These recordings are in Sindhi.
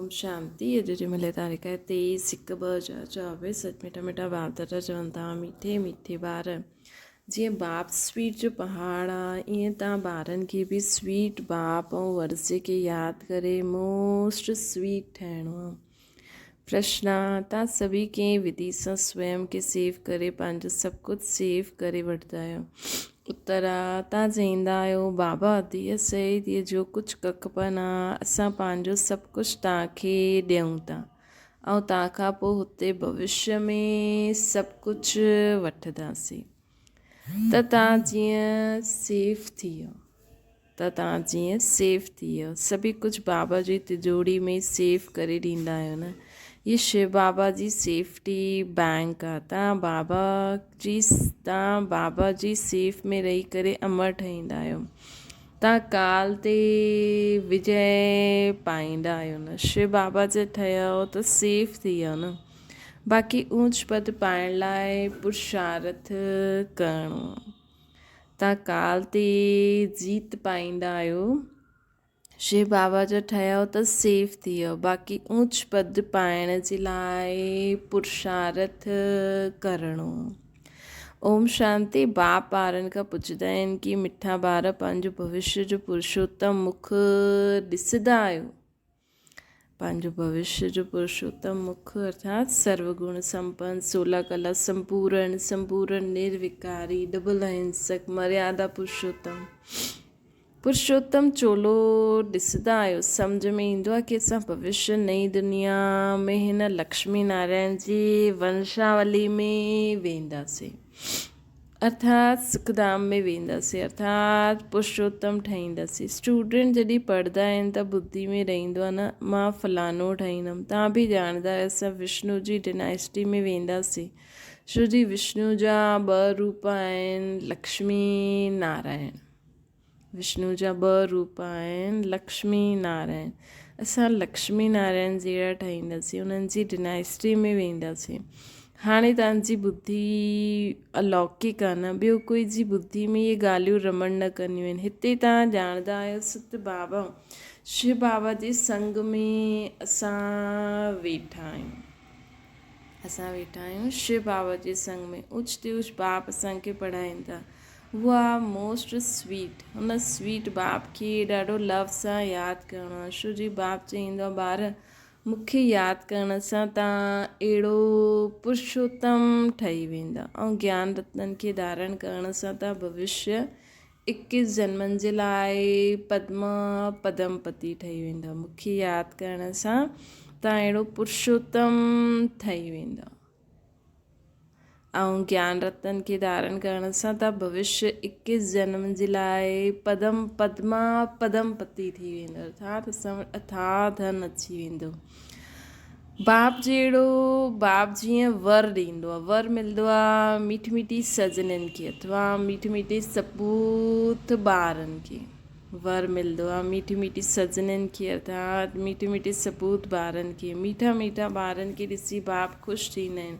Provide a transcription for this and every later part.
اوم شانتي اڄ جي ملي تاريخ آهي 23 هڪ 2024. سچ مٺا مٺا باپ دادا چون ٿا، مٺي مٺي ٻار، جيئن باپ سويٽ جو پهاڙ آ، ائين تان ٻارن کي به سويٽ باپ ۽ ورثي کي ياد ڪري موسٽ سويٽ ٺاهڻو آ. پرشن آ، تان سڀئي ڪنهن وڌي سان سويم کي سيو ڪري پنهنجو سڀ ڪجهه سيو ڪري وٺندا آهيو؟ اتر آ، تان چئيندا آهيو، بابا ڌيء سهي ڌيء جو ڪجهه ڪک پن آ، اسان پنهنجو سڀ ڪجهه تان کي ڏيون ٿا ۽ تان کان پوء هتي ڀوشيه ۾ سڀ ڪجهه وٺنداسين ته تان جيئن سيف ٿي ويو ته تان جيئن سيف ٿي ويو. سڀئي ڪجهه بابا جي تجوڙي ۾ سيف ڪري ڏيندا آهيو نه. هي شو بابا جي سيفٽي بئنڪ آ. تان بابا جي تان بابا جي سيف ۾ رهي ڪري امر ٺهيندا آهيو. تان ڪال تي وجئه پائيندا آهيو نه. شو بابا جا ٺهيا آهيو ته سيف ٿي ويا نه. باقي اونچ پد پائڻ لاء پرشارٿ ڪرڻو آ. تان ڪال تي جيت پائيندا آهيو. شو بابا جا ٺهيو ته سيف ٿي ويو، باقي اونچ پد پائڻ جي لاء پرشارٿ ڪرڻو. اوم شانتي. باپ ٻارن کان پڇندا آهن ڪي مٺا ٻار پنهنجو ڀوشيه جو پرشوتم مک ڏسندا آهيو؟ پنهنجو ڀوشيه جو پرشوتم مک ارٿات سرو گڻ سمپن، سولا ڪلا سمپورڻ، سمپورڻ نروڪاري، ڊبل اهنسڪ، مريادا پرشوتم، پرشوتم چولو ڏسندا آهيو؟ سمجهه ۾ ايندو آهي ڪي اسان ڀوشيه نئين دنيا ۾ هن لڪشمي نارائڻ جي ونشاولي ۾ وينداسين. ارٿات سکڌام ۾ وينداسين، ارٿات پرشوتم ٺهينداسين. اسٽوڊنٽ جڏهن پڙهندا آهن ته ٻڌي ۾ رهندو آهي نه مان فلاڻو ٺهيندم. توهان به ڄاڻندا آهيو اسان وشنو جي ڊنائسٽي ۾ وينداسين. ڇو جي وشنو جا ٻه روپ آهن لڪشمي نارائڻ. وشنو جا ٻه روپ آهن لڪشمي نارائڻ. اسان لڪشمي نارائڻ جهڙا ٺهينداسين، انهن جي ڊنائسٽي ۾ وينداسين. هاڻي توهان جي ٻڌي الوڪڪ آهي نه، ٻيو ڪوئي جي ٻڌي ۾ اهي ڳالهيون رمڻ نه ڪنديون آهن. هتي توهان ڄاڻندا آهيو ست بابا شو بابا جي سنگ ۾ اسان ويٺا آهيون. اسان ويٺا آهيون شو بابا جي سنگ ۾. اوچ تي اوچ باپ اسان کي پڙهائين ٿا. هو آ موسٽ سويٽ. هن سويٽ باپ کي ڏاڍو لو سان ياد ڪرڻو آ. شو جي باپ چئيندو آ ٻار مون کي ياد ڪرڻ سان تان اهڙو پرشوتم ٺهي ويندا ۽ گيان رتنن کي ڌارڻ ڪرڻ سان تان ڀوشيه اڪيس جنمن جي لاء پدما پدم پتي ٺهي ويندا. مون کي ياد ڪرڻ سان تان اهڙو پرشوتم ٺهي ويندا. ۽ گيان رتن کي ڌارڻ ڪرڻ سان ته ڀوشيه اڪيس جنم جي لاء پدم پدما پدم پتي ٿي ويندو، ارٿات اسان وٽ اٿاهه ڌن اچي ويندو. باپ جهڙو باپ جيئن ور ڏيندو آهي، ور ملندو آهي ميٺي ميٺي سجنين کي اٿوا ميٺي ميٺي سپوت ٻارن کي. ور ملندو آ ميٺي ميٺي سجنين کي ارٿات ميٺي ميٺي سپوت ٻارن کي. ميٺا ميٺا ٻارن کي ڏسي باپ خوش ٿيندا آهن.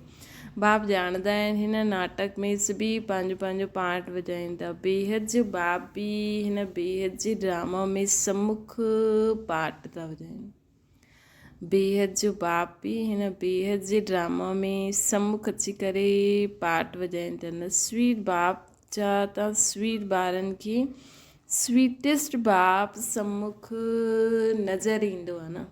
باپ ڄاڻندا آهن هن ناٽڪ ۾ سڀيئي پنهنجو پنهنجو پارٽ وڄائين ٿا. بيحد جو باپ به هن بيحد جي ڊراما ۾ سمک پارٽ ٿا وڄائين. بيحد جو باپ به هن بيحد جي ڊراما ۾ سمک اچي ڪري پارٽ وڄائين ٿا. نه سويٽ باپ جا ته سويٽ ٻارن کي سويٽسٽ باپ سمک نظر ايندو آهي نه.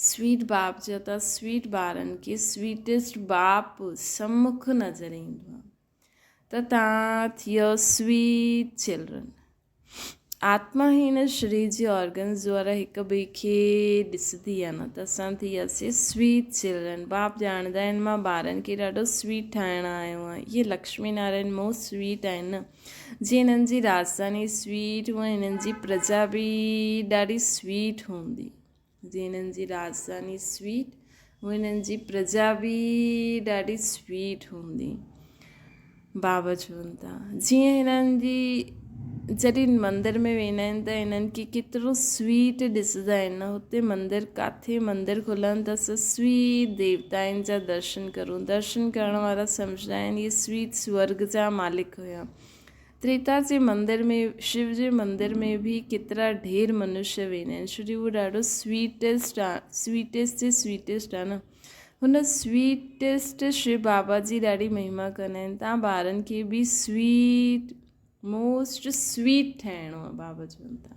سويٽ باپ جا ته سويٽ ٻارن کي سويٽسٽ باپ سمک نظر ايندو آهي ته تان ٿيو سويٽ چلڊرن. آتما هن شرير جي آرگنز دوارا هڪ ٻئي کي ڏسندي آهي نه ته اسان ٿي وياسين سويٽ چلڊرن. باپ ڄاڻندا آهن مان ٻارن کي ڏاڍو سويٽ ٺاهڻ آيو آهيان. اهي لڪشمي نارائڻ موسٽ سويٽ آهن نه. جيئن هنن جي راڄڌاني سويٽ هونئن هنن جي پرجا به ڏاڍي سويٽ هوندي. جيئن هنن جي راڄڌاني سويٽ هونئن هنن جي پرجا به ڏاڍي سويٽ هوندي. بابا چون ٿا جيئن هنن جي جڏهن مندر ۾ ويندا آهن ته هنن کي ڪيترو سويٽ ڏسندا آهن نه هتي مندر ڪاٿي مندر کلن ته اسان سويٽ ديوتائن جا درشن ڪرون. درشن ڪرڻ وارا سمجهندا آهن اهي سويٽ سورگ جا مالڪ هيا. تريتا جي مندر ۾ شو جي مندر ۾ به ڪيترا ڍير منشيه ويندا آهن ڇو جو اهو ڏاڍو سويٽيسٽ آ سويٽيسٽ جي سويٽيسٽ آ نه هن سويٽيسٽ شو بابا جي ڏاڍي مهما ڪندا آهن تان ٻارن کي به سويٽ موسٽ سويٽ ٺاهڻو آ بابا چون ٿا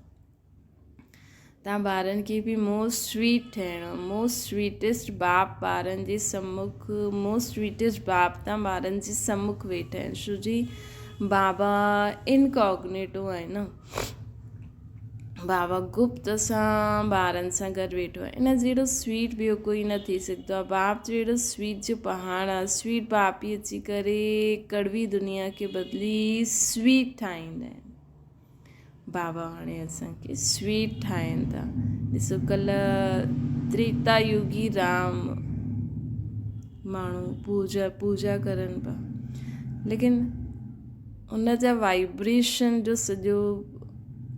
تان ٻارن کي به موسٽ سويٽ ٺهڻو موسٽ سويٽيسٽ باپ ٻارن جي سمک موسٽ سويٽيسٽ باپ تان ٻارن جي سمک ويٺا آهن ڇو جي بابا انڪاگنيٽو آهي نه بابا گپت سان ٻارن سان گڏ ويٺو آهي ان جهڙو سويٽ ٻيو ڪوئي نه ٿي سگهندو آهي باپ جهڙو سويٽ جو پهاڙ آهي سويٽ باپ ئي اچي ڪري ڪڙوي دنيا کي بدلي سويٽ ٺاهيندا آهن بابا هاڻي اسان کي سويٽ ٺاهين ٿا. ڏسو ڪلهه تريتا يوگي رام ماڻهو پوجا پوجا ڪرن پيا ليڪن ان جا وائبريشن جو سڄو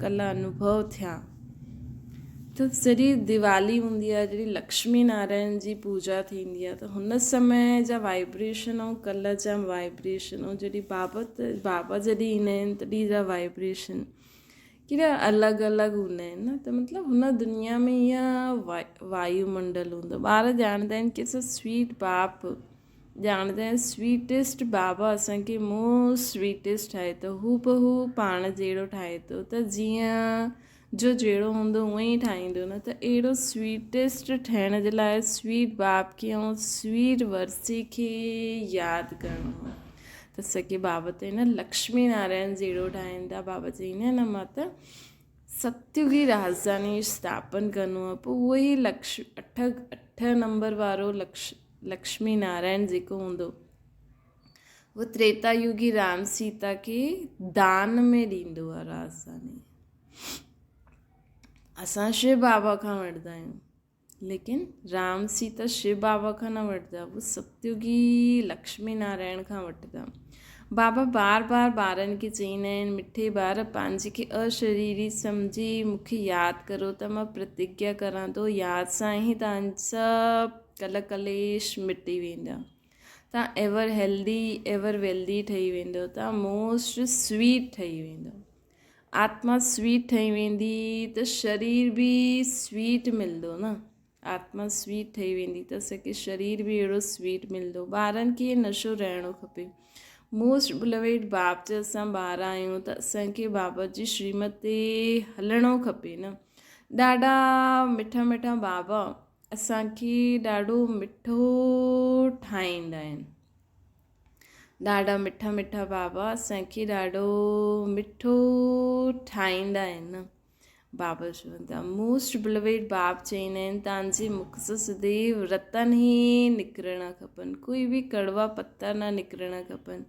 ڪلهه انوڀو ٿيا ته سڄي ديوالي هوندي آهي جڏهن لڪشمي نارائڻ جي پوجا ٿيندي آهي ته هن سمي جا وائبريشن ۽ ڪلهه جا وائبريشن ۽ جڏهن بابا بابا جڏهن ايندا آهن تڏهن جا وائبريشن ڪيڏا الڳ الڳ هوندا آهن نه ته مطلب هن دنيا ۾ اها وايو منڊل هوندو ٻار ڄاڻندا آهن ڪي اسان سويٽ باپ ڄاڻندا آهن سويٽيسٽ بابا اسان کي موسٽ سويٽيسٽ ٺاهي ٿو هو بهو پاڻ جهڙو ٺاهي ٿو ته جيئن جو جهڙو هوندو اونئن ئي ٺاهيندو نه ته اهڙو سويٽيسٽ ٺهڻ جي لاء سويٽ باپ کي ۽ سويٽ ورثي کي ياد ڪرڻو هو ته سڳي بابا تي نه لڪشمي نارائڻ جهڙو ٺاهين ٿا بابا چئيندا نه مان ته ستيوگي راجڌاني اسٿاپن ڪرڻو آهي پوء اهو ئي لڪش اٺ اٺ نمبر وارو لڪش لڪشمي نارائڻ جيڪو هوندو اهو تريتا يوگي رام سيتا کي دان ۾ ڏيندو آهي راجڌاني. اسان شو بابا کان وٺندا آهيون ليڪن رام سيتا شو بابا کان نه وٺندا اهو ستيوگي لڪشمي نارائڻ کان وٺندا. بابا بار بار ٻارن کي چئيندا آهن مٺي ٻار پنهنجي کي اشريري سمجهي مون کي ياد ڪرو ته مان پرتگيا ڪران ٿو ياد سان ئي توهان سڀ ڪل ڪليش مٽي ويندا. تان ايور هيلدي ايور ويلدي ٺهي ويندو تان موسٽ سويٽ ٺهي ويندو آتما سويٽ ٺهي ويندي ته شرير به سويٽ ملندو نه آتما سويٽ ٺهي ويندي ته اسانکي شرير به اهڙو سويٽ ملندو ٻارن کي نشو رهڻو کپي موسٽ بلويڊ باپ جا اسان ٻار آهيون ته اسانکي بابا جي شريمت تي هلڻو کپي نه ڏاڍا مٺا مٺا بابا اسان کي ڏاڍو مٺو ٺاهيندا آهن. ڏاڍا مٺا مٺا بابا اسان کي ڏاڍو مٺو ٺاهيندا آهن. بابا چون ٿا موسٽ بلويڊ باب چئيندا آهن تان جي مک سان سديو رتن ئي نڪرڻا کپن ڪوئي به ڪڙوا پتا نه نڪرڻا کپن.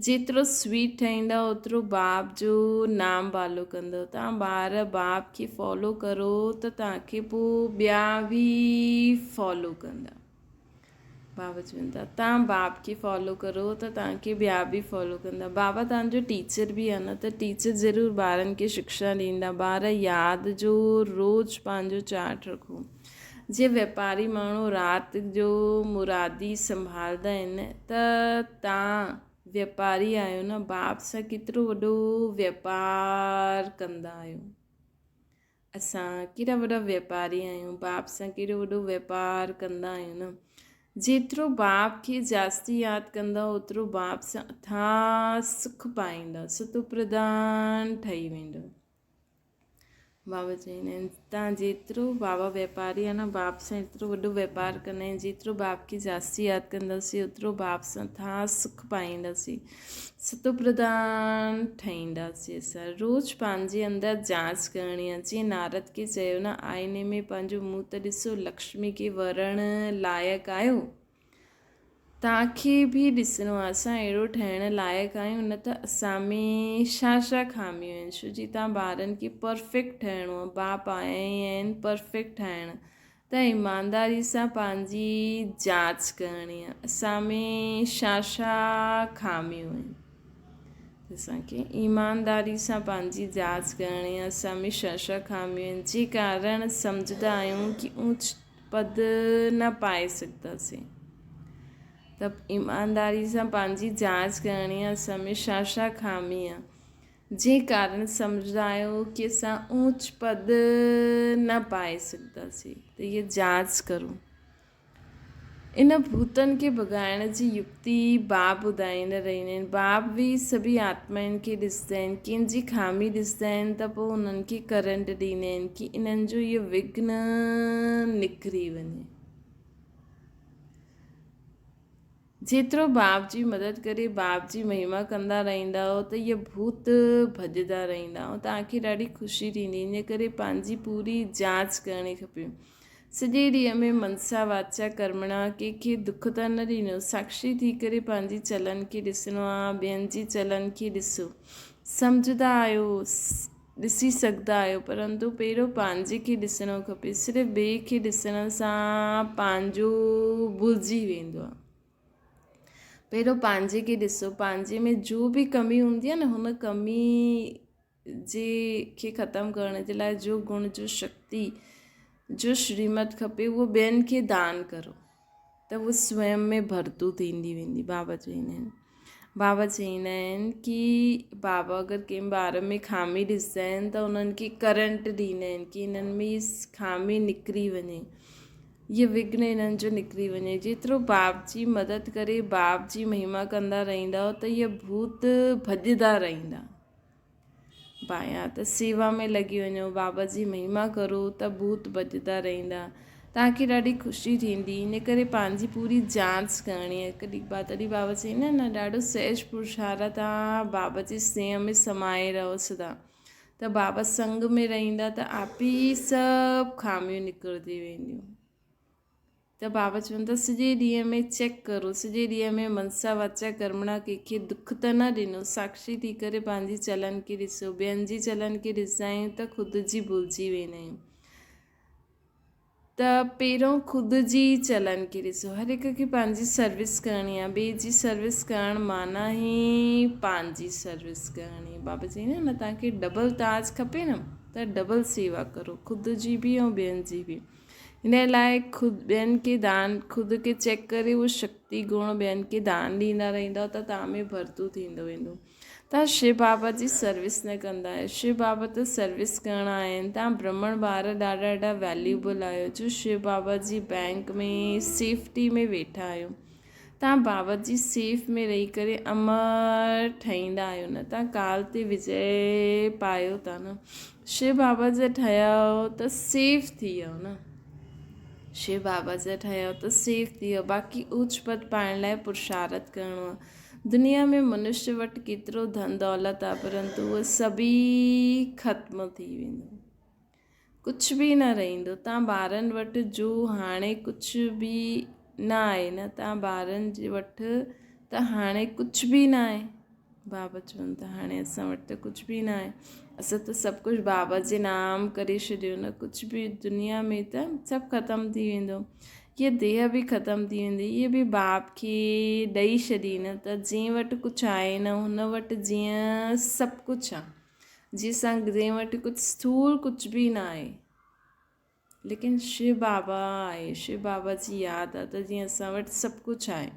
جيترو سويٽ ٺهيندا اوترو باپ جو نام بالو ڪندو تان ٻار باپ کي فالو ڪرو ته تان کي پو ٻيا به فالو ڪندا بابا چون ٿا تان باپ کي فالو ڪرو ته تان کي ٻيا به فالو ڪندا بابا تان جو ٽيچر به آ نه ته ٽيچر ضرور ٻارن کي شڪشا ڏيندا ٻار ياد جو روز پنهنجو چارٽ رکو جي ويپاري ماڻهو رات جو مرادي سنڀالدا آهن ته تان ويپاري آهيو نه باپ سان ڪيترو وڏو ويپار ڪندا آهيو اسان ڪيڏا وڏا ويپاري آهيون باپ سان ڪيڏو وڏو ويپار ڪندا آهيون نه جيترو باپ کي جاستي ياد ڪندا اوترو باپ سان اٿاهه سک پائيندا ستو پرڌان ٺهي ويندو بابا چئيندا آهن تان جيترو بابا ويپاري آهي نه باپ سان ايترو وڏو ويپار ڪندا آهن جيترو باپ کي جاستي ياد ڪنداسين اوترو باپ سان ٿا سک پائينداسين ستو پرڌان ٺهينداسين اسان روز پنهنجي اندر جانچ ڪرڻي آهي جيئن نارد کي چيو نه آئيني ۾ پنهنجو منهن ته ڏسو لڪشمي کي ورڻ لائق آهيو توهان کي به ڏسڻو آهي اسان اهڙو ٺهڻ لائق آهيون نه ته اسان ۾ ڇا ڇا خاميون آهن ڇو جي توهان ٻارن کي پرفيڪٽ ٺهڻو آهي باپ آيا ئي آهن پرفيڪٽ ٺاهڻ ته ايمانداري سان پنهنجي جاچ ڪرڻي آهي اسان ۾ ڇا ڇا خاميون آهن اسان کي ايمانداري سان پنهنجي جاچ ڪرڻي آهي اسان ۾ ڇا ڇا خاميون آهن جي ڪارڻ سمجهندا آهيون ڪي اونچ پد نه پائي سگهنداسين ته ايمانداري سان پنهنجي جاچ ڪرڻي آهي اسان ۾ ڇا ڇا خامي آهي. جنهن ڪارڻ سمجهندا آهيو ڪي اسان اوچ پد نه پائي سگهنداسين ته هيء جاچ ڪرو. ان ڀوتن کي ڀڳائڻ جي يڪتي باب ٻڌائيندا رهندا آهن. باب به سڀئي آتمائن کي ڏسندا آهن. ڪنهن جي خامي ڏسندا آهن ته پوء انهن کي ڪرنٽ ڏيندا آهن ڪي انهن جو اهو وگهن نڪري وڃي. جيترو باب جي مدد ڪري باب جي مهما ڪندا رهندا آهيو ته اهي ڀوت ڀڄندا رهندا ۽ توهان کي ڏاڍي خوشي ٿيندي. ان ڪري پنهنجي پوري جاچ ڪرڻي کپي. سڄي ڏينهن ۾ منسا واچا ڪرمڻا ڪنهن کي دک ته نه ڏنو. ساکشي ٿي ڪري پنهنجي چلن کي ڏسڻو آ، ٻين جي چلن کي ڏسو. سمجهندا آهيو، ڏسي سگهندا آهيو، پرنتو پهريون پنهنجي کي ڏسڻو کپي. صرف ٻئي کي ڏسڻ سان پنهنجو ڀلجي ويندو آ. پهريون پنهنجي کي ڏسو، پنهنجي ۾ جو به ڪمي هوندي آ نه، هن ڪمي جي کي ختم ڪرڻ جي لاء جو گڻ جو شڪتي جو شريمت کپي اهو ٻين کي دان ڪرو ته اهو سوئم ۾ ڀرتو ٿيندي ويندي. بابا چئيندا آهن بابا چئيندا آهن ڪي بابا اگر ڪنهن ٻار ۾ خامي ڏسندا آهن ته انهن کي ڪرنٽ ڏيندا آهن ڪي انهن ۾ خامي نڪري وڃي اهي وگهن انهن جو نڪري وڃي. جيترو باپ جي مدد ڪري باپ جي مهما ڪندا رهندؤ ته اهي ڀوت ڀڄندا رهندا. ڀانئيان ته سيوا ۾ لڳي وڃو، بابا جي مهما ڪرو ته ڀوت ڀڄندا رهندا. توهان کي ڏاڍي خوشي ٿيندي. ان ڪري پنهنجي پوري جانچ ڪرڻي آهي. ڪڏهن با تڏهن بابا چئيندا آهن نه ڏاڍو سهج پرشارٿ آ بابا جي سنيهه ۾ سمائي رهو سدا. ته بابا سنگ ۾ رهندا ته آپ ئي سڀ خاميون نڪرندي وينديون. ته بابا چون ٿا سڄي ڏينهن ۾ چيڪ ڪرو، سڄي ڏينهن ۾ منسا واچا ڪرمڻا ڪنهن کي دک ته نه ڏنو، ساکشي ٿي ڪري پنهنجي چلن کي ڏسو، ٻين جي چلن کي ڏسندا آهيون ته خود جي ڀلجي ويندا آهيون ته پهريون خود جي ئي چلن کي ڏسو، هر هڪ کي پنهنجي سروس ڪرڻي آهي، ٻئي جي سروس ڪرڻ معنيٰ ئي پنهنجي سروس ڪرڻي. بابا چئي نه توهان کي ڊبل تاج کپي نه ته ڊبل سيوا ڪرو، خود جي به ۽ ٻين جي به. ان لاء خود ٻين کي دان خود کي چيڪ ڪري اهو شڪتي گڻ ٻين کي دان ڏيندا رهندؤ ته توهان ۾ ڀرتو ٿيندو ويندو. توهان شو بابا جي سروس نه ڪندا آهيو. شو بابا ته سروس ڪرڻ آيا آهن. توهان برهمڻ ٻار ڏاڍا ڏاڍا ويليوبل آهيو جو شو بابا جي بئنڪ ۾ سيفٽي ۾ ويٺا آهيو. توهان بابا جي سيف ۾ رهي ڪري امر ٺهيندا آهيو نه توهان ڪال تي وجي پايو ٿا نه شو بابا جا ٺهيا آهيو ته سيف ٿي ويو نه شو بابا جا ٺهيا آهيو ته سيف ٿي ويو باقي اوچ پد پائڻ لاء پرشارت ڪرڻو آهي دنيا ۾ منشي وٽ ڪيترو ڌن دولت آهي پرنتو اهو سڀئي ختم ٿي ويندو ڪجهه به نه رهندو تان ٻارن وٽ جو هاڻي ڪجهه به نه آهي نه تان ٻارن جي وٽ ته هاڻي ڪجهه به نه آهي بابا چون ته هاڻي اسان وٽ ته ڪجهه به نه آهي اسان ته سڀ ڪجهه بابا جي نام ڪري ڇڏيو نه ڪجهه به دنيا ۾ ته سڀ ختم ٿي ويندو هيء ديهه به ختم ٿي ويندي هيء به باپ کي ڏئي ڇڏي نه ته جنهن وٽ ڪجهه آهي نه هن وٽ جيئن سڀ ڪجهه آهي جي سان گرين وٽ ڪجهه اسٿول ڪجهه به نه آهي ليڪن شو بابا آهي شو بابا جي ياد آ ته جيئن اسان وٽ سڀ ڪجهه آهي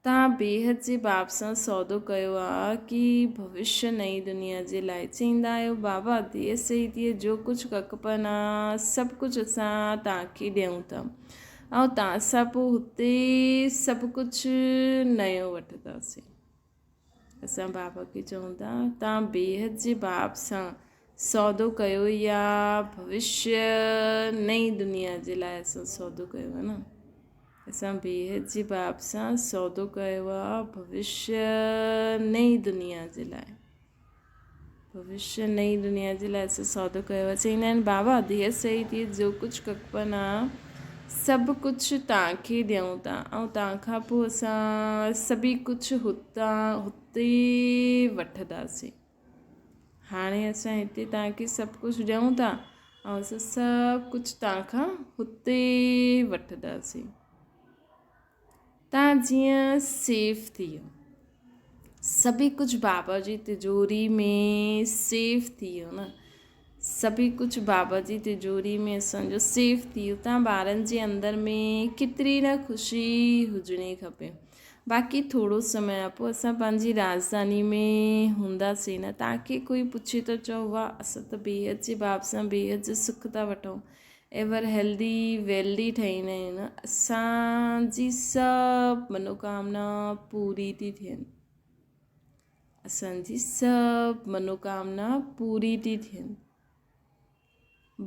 تان بيحد جي باب سان سودو ڪيو آ ڪي ڀوشيه نئين دنيا جي لاء چئيندا آهيو بابا ديهه سهي ٿئي جو ڪجهه ڪکپن آ سڀ ڪجهه اسان تان کي ڏيون ٿا ۽ تان سان پوء هتي سڀ ڪجهه نيو وٺنداسين. اسان بابا کي چئون ٿا توهان بيحد جي باب سان سودو ڪيو يا ڀوشيه نئين دنيا جي لاء اسان سودو ڪيو آهي نه اسان بيحد جي باب سان سودو ڪيو آهي ڀوشيه نئين دنيا جي لاء ڀوشيه نئين دنيا جي لاء اسان سودو ڪيو آهي. چئيندا آهن بابا ديهه سهي ٿئي جو ڪجهه ڪکپن آ سڀ ڪجهه توهان کي ڏيون ٿا ۽ توهان کان پوء اسان سڀئي ڪجهه هتان هتي وٺنداسين. هاڻي اسان هتي توهان کي سڀ ڪجهه ڏيون ٿا ۽ اسان سڀ ڪجهه توهان کان هتي وٺنداسين. تان جيئن سيف ٿي ويو. سڀئي ڪجهه بابا جي تجوري ۾ سيف ٿي ويو نه. سڀئي ڪجهه بابا جي تجوري ۾ اسان جو سيف ٿي ويو. تان ٻارن جي اندر ۾ ڪيتري نه خوشي هجڻي کپي. باقي ٿورو سمي آ پوء اسان پنهنجي راڄڌاني ۾ هونداسين نه. توهان کي ڪوئي پڇي ته چئو واهه اسان ته بيحد جي باب سان بيحد جو سک ٿا وٺون. ايور هيلدي ويلدي ٺهيندا آهيون نه. اسان جي سڀ منوڪامنا پوري ٿي ٿين. اسان جي سڀ منوڪامنا پوري ٿي ٿين.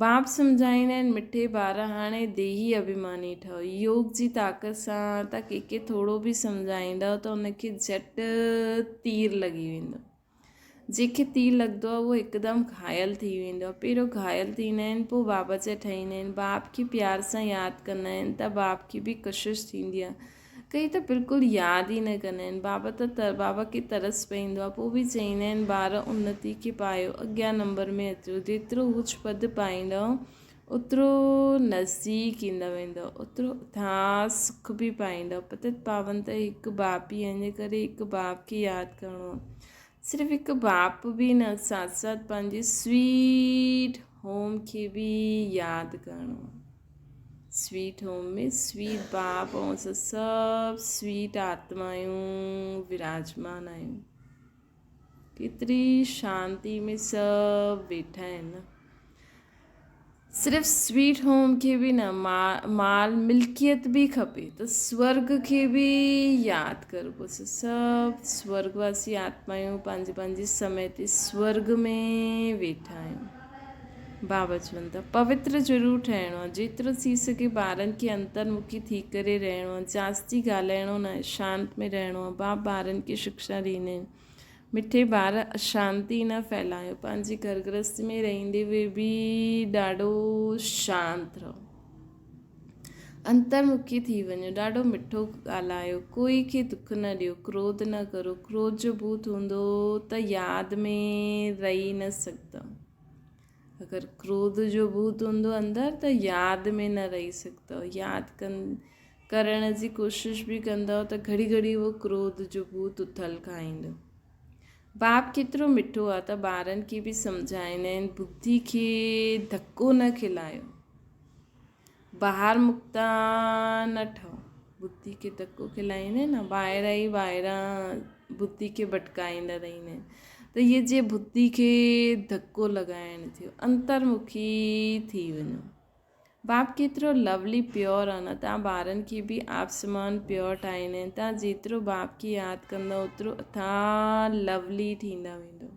باپ سمجهائيندا آهن، مٺي ٻار هاڻي ديهي اڀيماني ٺهو. يوگ جي طاقت سان ته ڪنهن کي ٿورو به سمجهائيندؤ ته ان کي جهٽ تير لڳي ويندو. جنهن کي تير لڳندو آهي اهو هڪدم گهايل ٿي ويندو آهي. پهريون گهايل ٿيندا آهن پوء بابا جا ٺهيندا آهن. باپ کي پيار سان ياد ڪندا آهن ته باپ کي به ڪشش ٿيندي آهي. ڪي ته بلڪل ياد ئي نه ڪندا آهن. بابا ته بابا کي ترس پئيندو آهي. پوء به چئيندا آهن ٻار انتي کي پايو، اڳيان نمبر ۾ اچو. جيترو اوچ پد پائيندؤ اوترو نزديڪ ايندا ويندؤ، اوترو اٿاهه سک به پائيندؤ. پتت پاون ته هڪ باپ ئي آهن، جنهن ڪري هڪ باپ کي ياد ڪرڻو آهي. صرف هڪ باپ به نه، ساٿ ساٿ پنهنجي سويٽ هوم کي به ياد ڪرڻو آهي. سويٽ هوم ۾ سويٽ باپ ۽ اسان سڀ سويٽ آتمائون وراجمان آهيون. ڪيتري شانتي ۾ سڀ ويٺا آهن. صرف سويٽ هوم کي به نه مال ملڪيت به کپي ته سورگ کي به ياد ڪربو. سڀ سورگ واسي آتمايون پنهنجي پنهنجي سمي تي سورگ ۾ ويٺا آهيون. بابا چون ٿا پوتر ضرور ٺهڻو آهي، جيترو ٿي سگهي ٻارن کي انترمکي ٿي ڪري رهڻو آهي، جاستي ڳالهائڻو ناهي، شانت ۾ رهڻو آهي. باپ ٻارن کي شڪشا ڏيندا آهن. مٺي ٻار اشانتي نه ڦهلايو، پنهنجي گهر گرهستي ۾ رهندي هوئي به ڏاڍو شانت رهو، انترمکي ٿي وڃو، ڏاڍو مٺو ڳالهايو، ڪوئي کي دک نه ڏيو، ڪروڌ نه ڪرو، ڪروڌ جو ڀوت هوندو ته ياد ۾ رهي نه سگهندؤ، اگر ڪروڌ جو ڀوت هوندو اندر ته ياد ۾ نه رهي سگهندؤ، ياد ڪن ڪرڻ جي ڪوشش به ڪندؤ ته گهڙي گهڙي اهو ڪروڌ جو ڀوت اٿل کائيندو. باپ ڪيترو مٺو آ ته ٻارن کي به سمجهائيندا آهن ٻڌي کي ڌڪو نه کلايو. ٻاهر مڪتا نه ٺهو. ٻڌي کي ڌڪو کلائيندا آهن نه ٻاهران ئي ٻاهران ٻڌي کي ڀٽڪائيندا رهندا آهن ته اهي جي ٻڌي کي ڌڪو لڳائڻ ٿيو انترمکي ٿي وڃو. باپ ڪيترو لولي پيور آ نه تان ٻارن کي به آپ سمان پيور ٺاهيندا آهن تان جيترو باپ کي ياد ڪندا اوترو اٿان لولي ٿيندا ويندو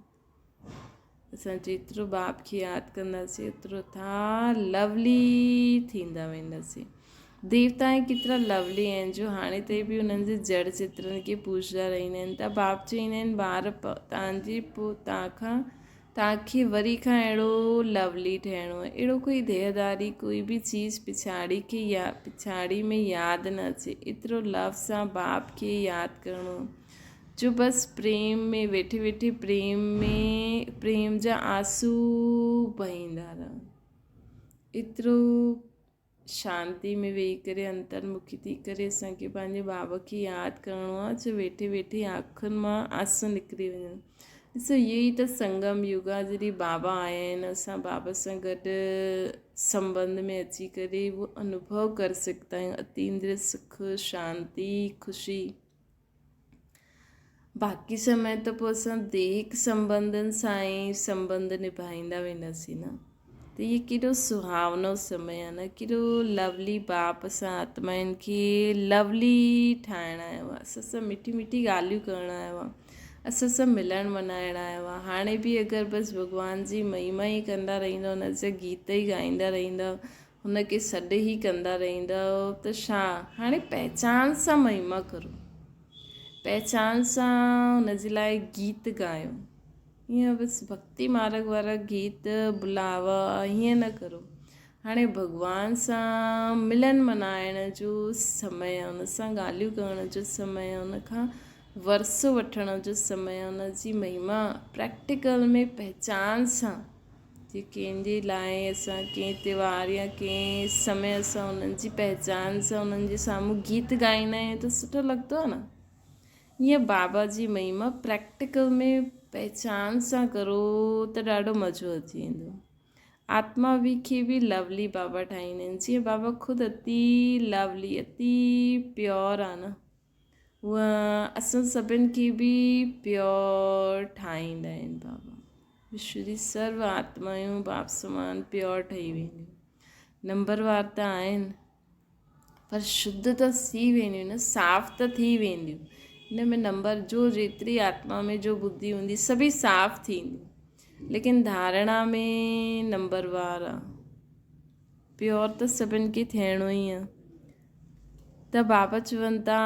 اسان جيترو باپ کي ياد ڪنداسين اوترو اٿان لولي ٿيندا وينداسين ديوتائين ڪيترا لولي آهن جو هاڻي تائين به انهن جي جڙ چترن کي پوڄدا رهندا آهن ته باپ چئيندا آهن ٻار تان جي پوء تان کان توهان کي وري کان اهڙو لولي ٺهڻو آهي. اهڙو ڪوئي ديهداري ڪوئي به چيز پڇاڙي کي يا پڇاڙي ۾ ياد نه اچي. ايترو لو سان باپ کي ياد ڪرڻو آهي جو بس پريم ۾ ويٺي ويٺي پريم ۾ پريم جا آنسو بهيندا رهن. ايترو شانتي ۾ ويهي ڪري انترمکي ٿي ڪري اسان کي پنهنجي بابا کي ياد ڪرڻو آهي جو ويٺي ويٺي آنکن مان آنسو نڪري وڃن. ڏسو اهو ئي ته سنگم يگ آهي جڏهن بابا آيا آهن اسان بابا سان گڏ سنٻنڌ ۾ اچي ڪري اهو انوڀو ڪري سگهندا آهيون اتيندري سک شانتي خوشي. باقي سمي ته پوء اسان ديهڪ سنٻنڌن سان ئي سنٻنڌ نڀائيندا وينداسين نه ته هي ڪيڏو سهاونو سمي آهي نه ڪيڏو لولي باپ اسان آتمائن کي لولي ٺاهڻ آيو آهي اسان سان مٺي مٺي ڳالهيون ڪرڻ آيو آهي اسان سان ملڻ منائڻ آيو آهي هاڻي به اگر بس ڀڳوان جي مهما ئي ڪندا رهندو هن جا گيت ئي ڳائيندا رهندو هن کي سڏ ئي ڪندا رهندؤ ته ڇا؟ هاڻي پهچان سان مهما ڪرو. پهچان سان هن جي لاء گيت ڳايو. ائين بس ڀڳتي مارڳ وارا گيت بلاوا ائين نه ڪرو. هاڻي ڀڳوان سان ملن منائڻ جو سمي آهي، ان سان ڳالهيون ڪرڻ جو سمي آهي، ان کان ورثو وٺڻ جو سمي آهي، ان جي مهما پريڪٽيڪل ۾ پهچان سان جي ڪنهن جي لاء اسان ڪنهن تيوهار يا ڪنهن سمي اسان انهن جي پهچان سان انهن جي سامهون گيت ڳائيندا آهيون ته سٺو لڳندو آهي نه ائين بابا جي مهما پريڪٽيڪل ۾ پهچان سان ڪرو ته ڏاڍو مزو اچي ويندو آتما به کي به لولي بابا ٺاهيندا آهن جيئن بابا خود اتي لولي اتي پيور آهي نه. هونء اسان سڀن کي به پيور ٺاهيندا آهن بابا. وشو جي سرو آتمائون باپ سمان پيور ٺهي وينديون. نمبر وار ته آهن پر شڌ ته ٿي وينديون نه، صاف ته ٿي وينديون. ان ۾ نمبر جو جيتري آتما ۾ جو ٻڌي هوندي سڀئي صاف ٿينديون، ليڪن ڌارڻا ۾ نمبر وار آ. پيور ته سڀن کي ٿيڻو ئي آ. ته بابا چون ٿا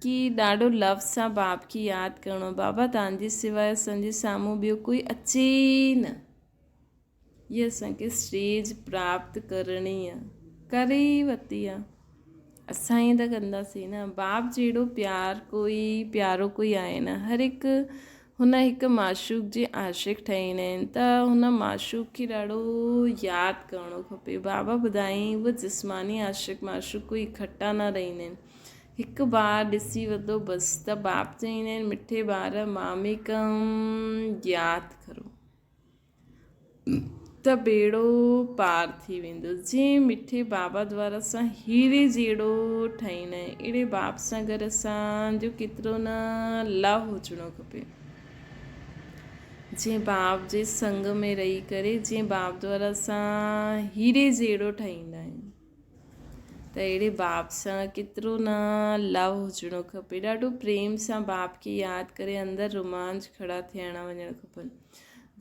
ڪي ڏاڍو لفظ سان باپ کي ياد ڪرڻو بابا تان جي سواء اسان جي سامهون ٻيو ڪوئي اچي ئي نه هي اسان کي اسٽيج پراپت ڪرڻي آ ڪري ئي ورتي آ اسان ئي ته ڪنداسين نه باپ جهڙو پيار ڪوئي پيارو ڪوئي آهي نه هر هڪ هن هڪ معشوق جي عاشق ٺهيندا آهن ته هن معشوق کي ڏاڍو ياد ڪرڻو کپي. بابا ٻڌايائين اهي جسماني عاشق معشوق ڪوئي کٽا نه رهندا آهن. هڪ بار ڏسي ورتو بس ته باپ چئيندا آهن مٺي ٻار ماميڪم ياد ڪرو. ته ٻيڙو پار ٿي ويندو. جنهن مٺي بابا دوارا اسان هيري جهڙو ٺهيندا آهيون، اهڙي باپ سان گڏ اسان جو ڪيترو نه لو هجڻو کپي. جنهن باپ جي سنگ ۾ رهي ڪري، جنهن باپ دوارا اسان هيري جهڙو ٺهيندا آهيون. ته اهڙي باپ سان ڪيترو نه لو هجڻو کپي. ڏاڍو پريم سان باپ کي ياد ڪري اندر رومانچ کڙا ٿيڻا وڃڻ کپن.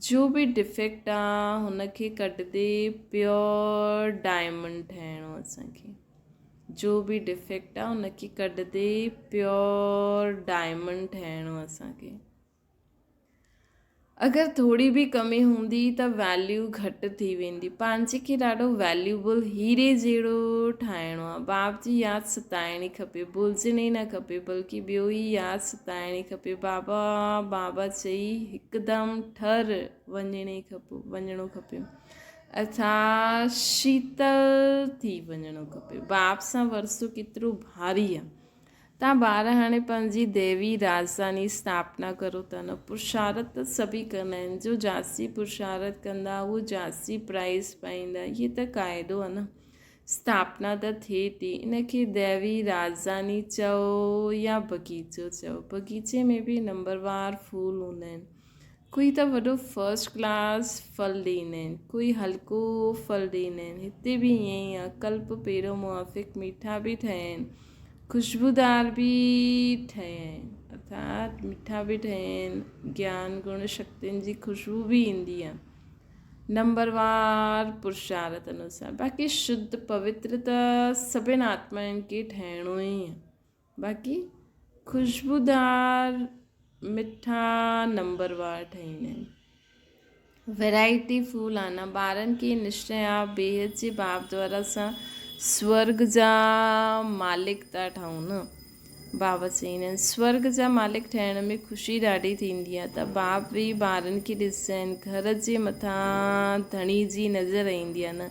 جو به ڊفيڪٽ آ هن کي ڪڍندي پيور ڊائمنڊ ٺهڻو اسان کي. جو به ڊفيڪٽ آ ان کي ڪڍندي پيور ڊائمنڊ ٺهڻو اسان کي. اگر ٿوري به ڪمي هوندي ته ويليو گهٽ ٿي ويندي. پنهنجي کي ڏاڍو ويليوبل هيري جهڙو ٺاهڻو آهي. باپ جي ياد ستائڻي کپي، ڀلجڻي نه کپي، بلڪه ٻيو ئي ياد ستائڻي کپي. بابا بابا چئي هڪدم ٺر وڃڻي کپي، وڃڻو کپي. ارٿات شيتل ٿي وڃڻو کپي. باپ سان ورثو ڪيترو ڀاري آهي. تان ٻار هاڻي پنهنجي ديوي راڄڌاني اسٿاپنا ڪرو ٿا نه پرشارت ته سڀئي ڪندا آهن جو جاسي پرشارت ڪندا اهو جاسي پرائز پائيندا هي ته قاعدو آهي نه اسٿاپنا ته ٿئي ٿي ان کي ديوي راڄڌاني چئو يا بغيچو چئو بغيچي ۾ به نمبروار ڦول هوندا آهن ڪوئي ته وڏو فرسٽ ڪلاس ڦل ڏيندا آهن، ڪوئي هلڪو ڦل ڏيندا آهن. هتي به ائين ئي آهي. ڪلپ پيرو موافق ميٺا به ٺهيا آهن، خوشبودار به ٺهيا آهن، ارٿات مٺا به ٺهيا آهن. گيان گڻ شڪتين جي خوشبو به ايندي آهي. نمبروار پرشارت انوسار باقي شڌ پوتر ته سڀن آتمائن کي ٺهڻو ئي آهي. باقي خوشبودار مٺا نمبروار ٺهيندا آهن. ويرائٽي ڦول آنا ٻارن کي نشچي آ بيحد جي باپ دوارا سان سورگ جا مالڪ ٿا ٺهون نه بابا چئيندا آهن سورگ جا مالڪ ٺهڻ ۾ خوشي ڏاڍي ٿيندي آ ته باپ ويهي ٻارن کي ڏسندا آهن گهر جي مٿان ڌڻي جي نظر ايندي آ نه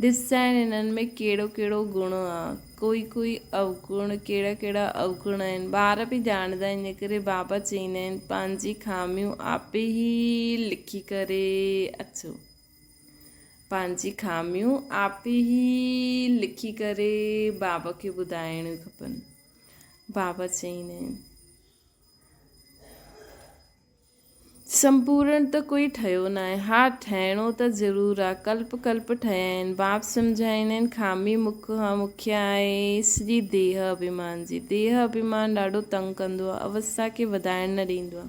ڏسندا آهن انهن ۾ ڪهڙو ڪهڙو گڻ آ، ڪوئي ڪوئي اوگڻ، ڪهڙا ڪهڙا اوگڻ آهن، ٻار به ڄاڻندا آهن، ان ڪري بابا چئيندا آهن پنهنجي خاميون آپي ئي لکي ڪري اچو. پنهنجي خاميون آپي ئي لکي ڪري بابا کي ٻڌائڻيون کپن. بابا چئيندا آهن. سمپورڻ ته ڪوئي ٺهيو ناهي. ها ٺهڻو ته ضرور آ. ڪلپ ڪلپ ٺهيا آهن. باپ سمجهائيندا آهن خامي مک کان مکيه آهي سڄي ديهه اڀيمان جي. ديهه اڀيمان ڏاڍو تنگ ڪندو آ. اوستا کي وڌائڻ نه ڏيندو آ.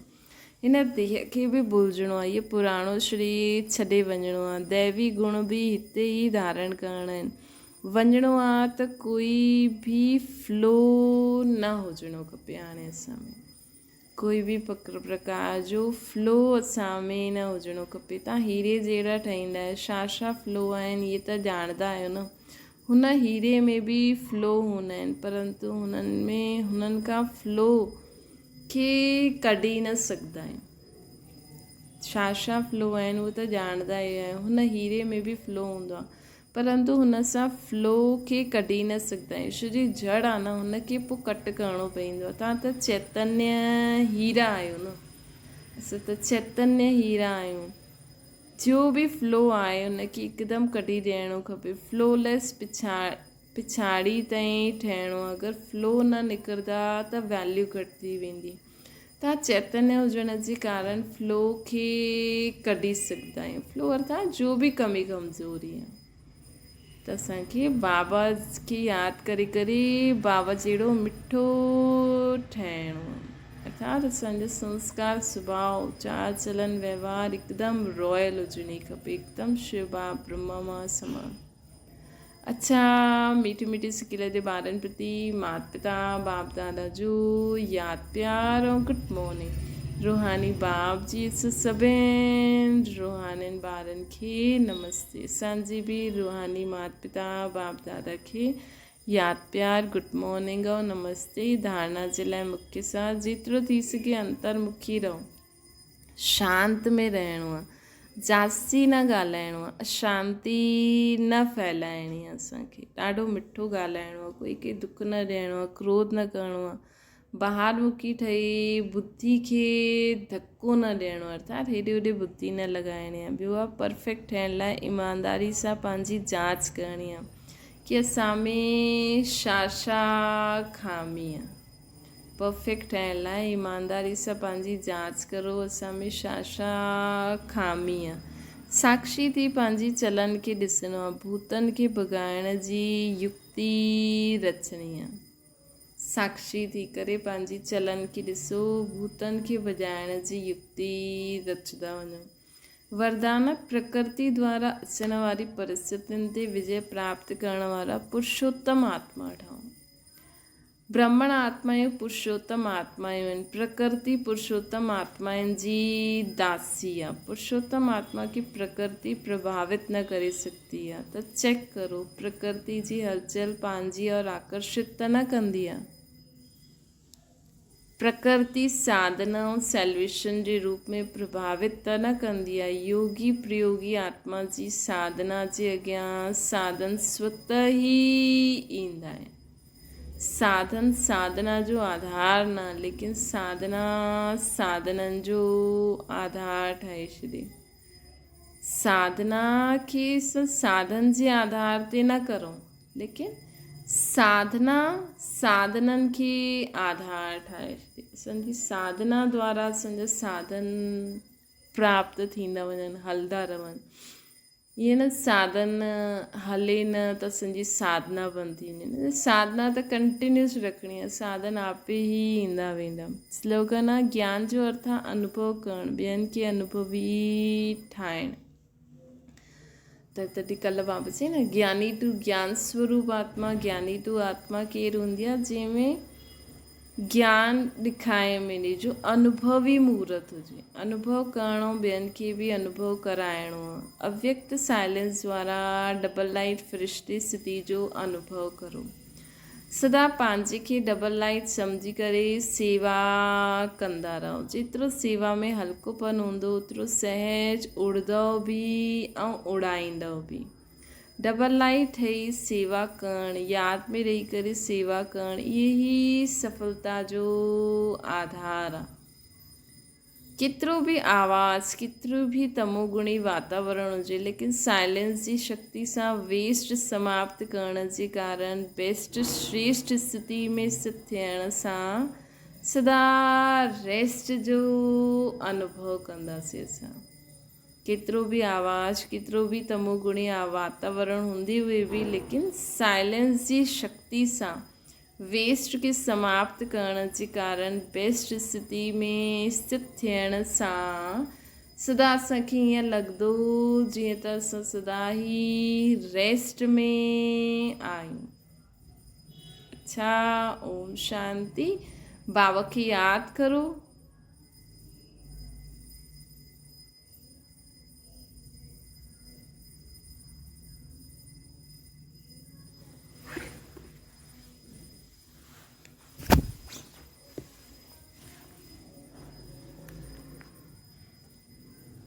هن ديهه کي به ڀلجڻو آ. هيء پراڻو شرير ڇڏي وڃڻو آ. ديوي گڻ به هتي ئي ڌارڻ ڪرڻا آهن. وڃڻو آ ته ڪوئي به فلو نه هجڻو کپي هاڻي اسان ۾. ڪوئي به پرڪار جو فلو اسان ۾ نه هجڻو کپي. تان هيري جهڙا ٺهيندا آهيو. ڇا ڇا فلو آهن اهي ته ڄاڻندا آهيو نه. هن هيري ۾ به فلو هوندا آهن پرنتو هنن ۾ هنن کان فلو کي ڪڍي نه سگهندا آهيون. ڇا ڇا فلو آهن اهي ته ڄاڻندا ئي آهيو. هن هيري ۾ به فلو هوندو آهي. پرنتو هن سان فلو کي ڪڍي نه سگهندا آهيون ڇو جي جڙ آهي نه هن کي پوء ڪٽ ڪرڻو پوندو آهي توهان ته چيتنيه هيرا آهيو نه اسان ته چيتنيه هيرا آهيون جو به فلو آهي هن کي هڪدم ڪڍي ڏيڻو کپي فلو ليس پڇا پڇاڙي تائين ٺهڻو آهي. اگر فلو نه نڪرندا ته ويليو گهٽ ٿي ويندي. توهان چيتنيه هجڻ جي ڪارڻ فلو کي ڪڍي سگهندا آهيو. فلو ارٿات جو به ڪمي ڪمزوري آهي. ته اسان کي بابا کي ياد ڪري ڪري بابا جهڙو مٺو ٺهڻو آهي. ارٿات اسان جو سنسڪار، سڀاء، چال چلن، وهنوار هڪدم رائل هجڻي کپي، هڪدم شو باب برهما مان سمان. اڇا ميٺي ميٺي سڪيل جي ٻارن پرتي مات پتا باپ دادا جو ياد پيار ۽ گڊ مارننگ. روحاني باپ جي سڀين روحانين ٻارن کي نمستي. اسان جي به روحاني مات پتا باپ دادا کي ياد پيار گڊ مارننگ ۽ نمستي. ڌارڻا جي لاء مکيه سان جيترو ٿي سگهي انترمکي رهو. شانت ۾ رهڻو آ، جاستي نه ڳالهائڻو آ، اشانتي نه ڦهلائڻي آ اسان کي، ڏاڍو مٺو ڳالهائڻو آ، ڪوئي کي دک نه ڏيڻو آ، ڪروڌ نه ڪرڻو آ، بهار مکي ٺهي ٻڌي کي ڌڪو نه ڏيڻو آ، ارٿات هيڏي هوڏي ٻڌي نه لڳائڻي آ، ٻيو آ پرفيڪٽ ٺهڻ لاء ايمانداري سان پنهنجي جاچ ڪرڻي آ ڪي اسان ۾ ڇا ڇا خامي آ. پرفيڪٽ ٺهڻ لاء ايمانداري سان پنهنجي جاچ ڪرو اسان ۾ ڇا ڇا خامي آ. ساکشي ٿي پنهنجي چلن کي ڏسڻو آ. ڀوتن کي ڀڳائڻ جي يڪتي رچڻي آ. ساکشي ٿي ڪري پنهنجي چلن کي ڏسو ڀوتن کي ڀڄائڻ جي يڪتي رچندا وڃو. وردان پرڪرتي دوارا اچڻ واري پرستتين تي وجي پراپت ڪرڻ وارا پرشوتم آتما ٺهو. برهمڻ آتمائون پرشوتم آتمائون آهن. پرڪرتي پرشوتم آتمائن جي داسي آ. پرشوتم آتما کي پرڪرتي پرڀاوت نه ڪري سگهندي آ ته چيڪ ڪرو پرڪرتي جي هلچل پنهنجي اور آڪرشت ته نه ڪندي آ. پرڪرتي ساڌنا ۽ سيلويشن جي روپ ۾ پرڀاوت ته نه ڪندي آ. يوگي پريوگي آتما جي ساڌنا جي اڳيان ساڌن سوته ئي ايندا آهن. ساڌن ساڌنا جو آڌار نه ليڪن ساڌنا ساڌنن جو آڌار ٺاهي ڇڏي. ساڌنا کي ساڌن جي آڌار تي نه ڪرو ليڪن ساڌنا ساڌنن کي آڌار ٺاهي ڇڏي. اسان جي ساڌنا دوارا اسان جا ساڌن پراپت ٿيندا وڃن هلندا رهن. ائين نه ساڌن هلي نه ته اسان جي ساڌنا بند ٿي وڃي نه ساڌنا ته ڪنٽينيوس رکڻي آهي ساڌن آپ ئي ايندا ويندا. سلوگن آهي گيان جو ارٿ آهي انوڀو ڪرڻ ٻين کي انوڀوي ٺاهڻ. ته تڏهن ڪلهه بابا چئي نه گياني تون گيان سوروپ آتما گياني تون آتما ڪير هوندي آهي جنهن ۾ گيان ڏکائي ملي جو انوڀوي مورت هجي انوڀو ڪرڻو ٻين کي به انوڀو ڪرائڻو آهي اويڪت سائلنس دوارا ڊبل لائيٽ فرشتي سٿي جو انوڀو ڪرو سدا پنهنجي کي ڊبل لائيٽ سمجهي ڪري سيوا ڪندا رهو. جيترو سيوا ۾ هلڪو پن هوندو اوترو سهج اڙدؤ به ۽ اڙائيندؤ به. ڊبل لائيٽ ٺهي سيوا ڪرڻ، ياد ۾ رهي ڪري سيوا ڪرڻ اهي ئي سڦلتا جو آڌار آ. ڪيترو به آواز، ڪيترو به تموگڻي واتاورڻ هجي، ليڪن سائلنس جي شڪتي سان ويسٽ سماپت ڪرڻ جي ڪارڻ بيسٽ شريشٽ استٿي ۾ استٿ ٿيڻ سان سدا ريسٽ جو انوڀو ڪنداسين اسان. ڪيترو به آواز، ڪيترو به تموگڻي واتاورڻ هوندي هئي به ليڪن سائلنس جي شڪتي سان ويسٽ کي سماپت ڪرڻ جي ڪارڻ بيسٽ استٿي ۾ استٿ ٿيڻ سان سدا اسان کي ائين لڳندو جيئن ته اسان سدا ئي ريسٽ ۾ آهيون. اڇا اوم شانتي. بابا کي ياد ڪرو.